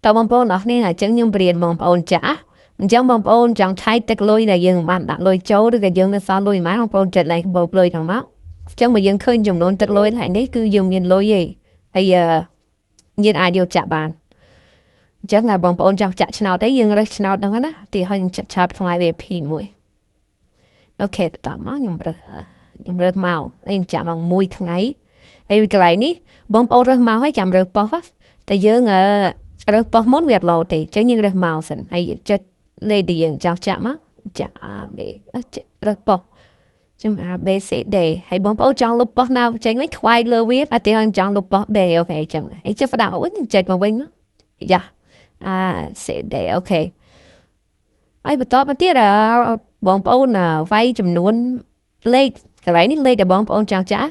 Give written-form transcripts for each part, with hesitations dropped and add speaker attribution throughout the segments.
Speaker 1: តើបងប្អូនអរគ្នាអញ្ចឹងខ្ញុំបរៀនបងប្អូនចាស់អញ្ចឹងបងប្អូនចង់ឆែកទឹកលុយដែលយើងបានដាក់លុយចូលឬក៏យើងនៅសល់លុយប៉ុន្មានបងប្អូនចិត្តឡើងបោកលុយហ្នឹងមកអញ្ចឹងបើយើងឃើញចំនួនទឹកលុយថ្ងៃនេះគឺយើងមានលុយឯងហើយយើងអាចយកចាក់បានអញ្ចឹងតែបងប្អូនចង់ចាក់ឆ្នោតទេយើងរើសឆ្នោតហ្នឹងណាទីឲ្យខ្ញុំចាក់ឆាប់ថ្ងៃ VIP មួយ OK បន្តមកខ្ញុំរើសមកហើយខ្ញុំចាក់មកមួយថ្ងៃហើយកន្លែងនេះបងប្អូនរើសមកហើយចាំរើសប៉ុស្តិ៍តែយើងរើសប៉ុស្តិ៍មុនវាអត់លោទេអញ្ចឹងយើងរើសមកសិនហើយចុចលេខដែលយើងចង់ចាក់មកចាក់ A B រើសប៉ុស្តិ៍ចាំ A B C D ហើយបងប្អូនចង់លុបប៉ុស្តិ៍ណាចេញវិញខ្វាយលើវាអត់ទេចង់លុបប៉ុស្តិ៍ B OK ចឹងហើយចុះផ្ដាវិញចុចមកវិញយ៉ា A C D OK ហើយបន្តមកទៀតបងប្អូនវាយចំនួនលេខកន្លែងនេះលេខដែលបងប្អូនចង់ចាក់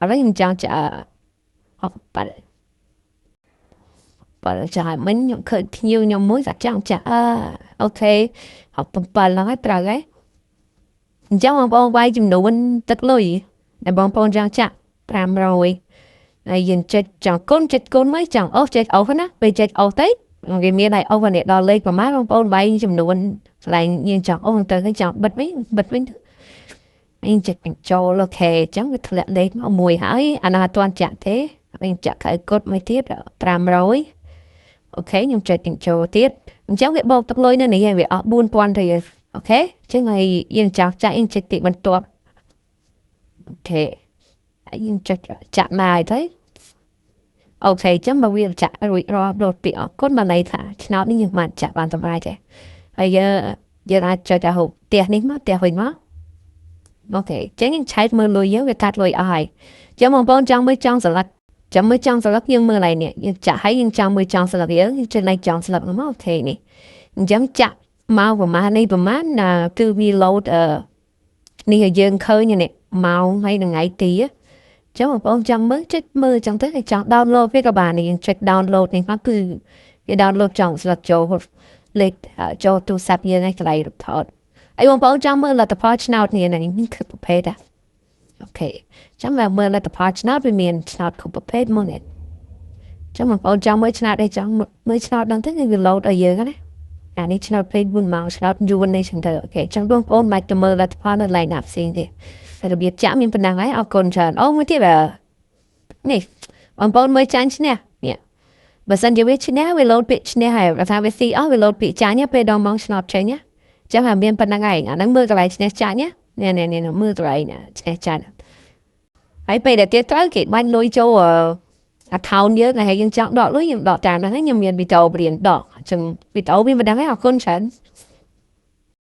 Speaker 1: ឥឡូវខ្ញុំចង់ចាក់អត់បាត់បើចាមិញខ្ញុំឃើញភ្ញៀវខ្ញុំមួយថាចង់ចាក់អឺ OK 67ហ្នឹងហើយត្រូវហើយអញ្ចឹងបងប្អូនវាយចំនួនទឹកលុយដែលបងប្អូនចង់ចាក់500ហើយយើងចុចចង់គុណចុចគុណមកចង់អូសចុចអូសណាពេលចុចអូសទៅគេមានឲ្យអូសនេះដល់លេខប្រហែលបងប្អូនវាយចំនួនកន្លែងយើងចង់អូសទៅចង់បិទវិញបិទវិញអញចុចបញ្ចូល OK អញ្ចឹងវាធ្លាក់លេខមកមួយហើយអានោះអត់ទាន់ចាក់ទេអញចាក់ខៅកុដមួយទៀត500 OK ខ្ញុំចុចបញ្ចូលទៀតអញ្ចឹងវាបូកទឹកលុយនៅនេះហើយវាអស់4000រៀល OK អញ្ចឹងហើយយើងចង់ចាក់យើងចុចទីបន្ទាប់ OK ហើយយើងចុចចាក់មកទៅ OK អញ្ចឹងបើវាចាក់រួចរាល់រត់ពីអរគុណបានន័យថាឆ្នោតនេះយើងបានចាក់បានសម្រេចទេហើយយើងអាចចុចទៅហូបផ្ទះនេះមកផ្ទះវិញមក OK អញ្ចឹងយើងឆែកមើលលុយយើងវាកាត់លុយអស់ហើយអញ្ចឹងបងប្អូនចង់មើលចង់ស្លឹកចាំមើលចង់ស្លឹកយើងមើលឡើងនេះយើងចាក់ហើយយើងចង់មើលចង់ស្លឹកយើងចុចលេខចង់ស្លឹកមក OK នេះអញ្ចឹងចាក់មកប្រហែលនេះប្រហែលណាគឺវា load អឺនេះឲ្យយើងឃើញនេះម៉ោងហើយថ្ងៃទីចឹងបងប្អូនចង់មើលចុចមើលចឹងទៅហើយចង់ download វាក៏បាននេះយើងចុច download នេះមកគឺវា download ចង់ស្លឹកចូលលេខចូលទូរស័ព្ទយើងឲ្យកន្លែងរូបថតហើយបងប្អូនចង់មើលលទ្ធផលឆ្នោតនេះនេះគឺប្រភេទដែរ OK ចាំមកមើលលទ្ធផលឆ្នោតវាមានឆ្នោតគ្រប់ប្រភេទមកនេះចាំបងប្អូនចង់មើលឆ្នោតអីចង់មើលឆ្នោតដល់ទៅគឺវា load ឲ្យយើងណាអានេះឆ្នោតពេក4ម៉ោងឆ្នោតយួននេះចឹងទៅ OK ចឹងបងប្អូនមិនទៅមើលលទ្ធផលនៅ line ណាផ្សេងទេតែរបៀបចាក់មានប៉ុណ្ណឹងហើយអរគុណច្រើនអូមួយទៀតនេះបងប្អូនមើលចាញ់ឈ្នះនេះបើសិនជាវាឈ្នះវា load ពាក្យឈ្នះហើយបើថាវាស៊ីអស់វា load ពាក្យចាញ់ពេលដល់ម៉ោងឆ្នោតចេញណាចឹងហើយមានប៉ុណ្ណឹងឯងអាហ្នឹងមើលកន្លែងឈ្នះចាញ់ណានេះនេះនេះមើលកន្លែងឈ្នះចាញ់ហើយពេលដែលទៀតត្រូវគេបាញ់លុយចូល account យើងហើយយើងចង់ដកលុយខ្ញុំដកតាមហ្នឹងខ្ញុំមានវីដេអូបរៀនដកអញ្ចឹងវីដេអូមានប៉ុណ្ណឹងឯងអរគុណច្រើន។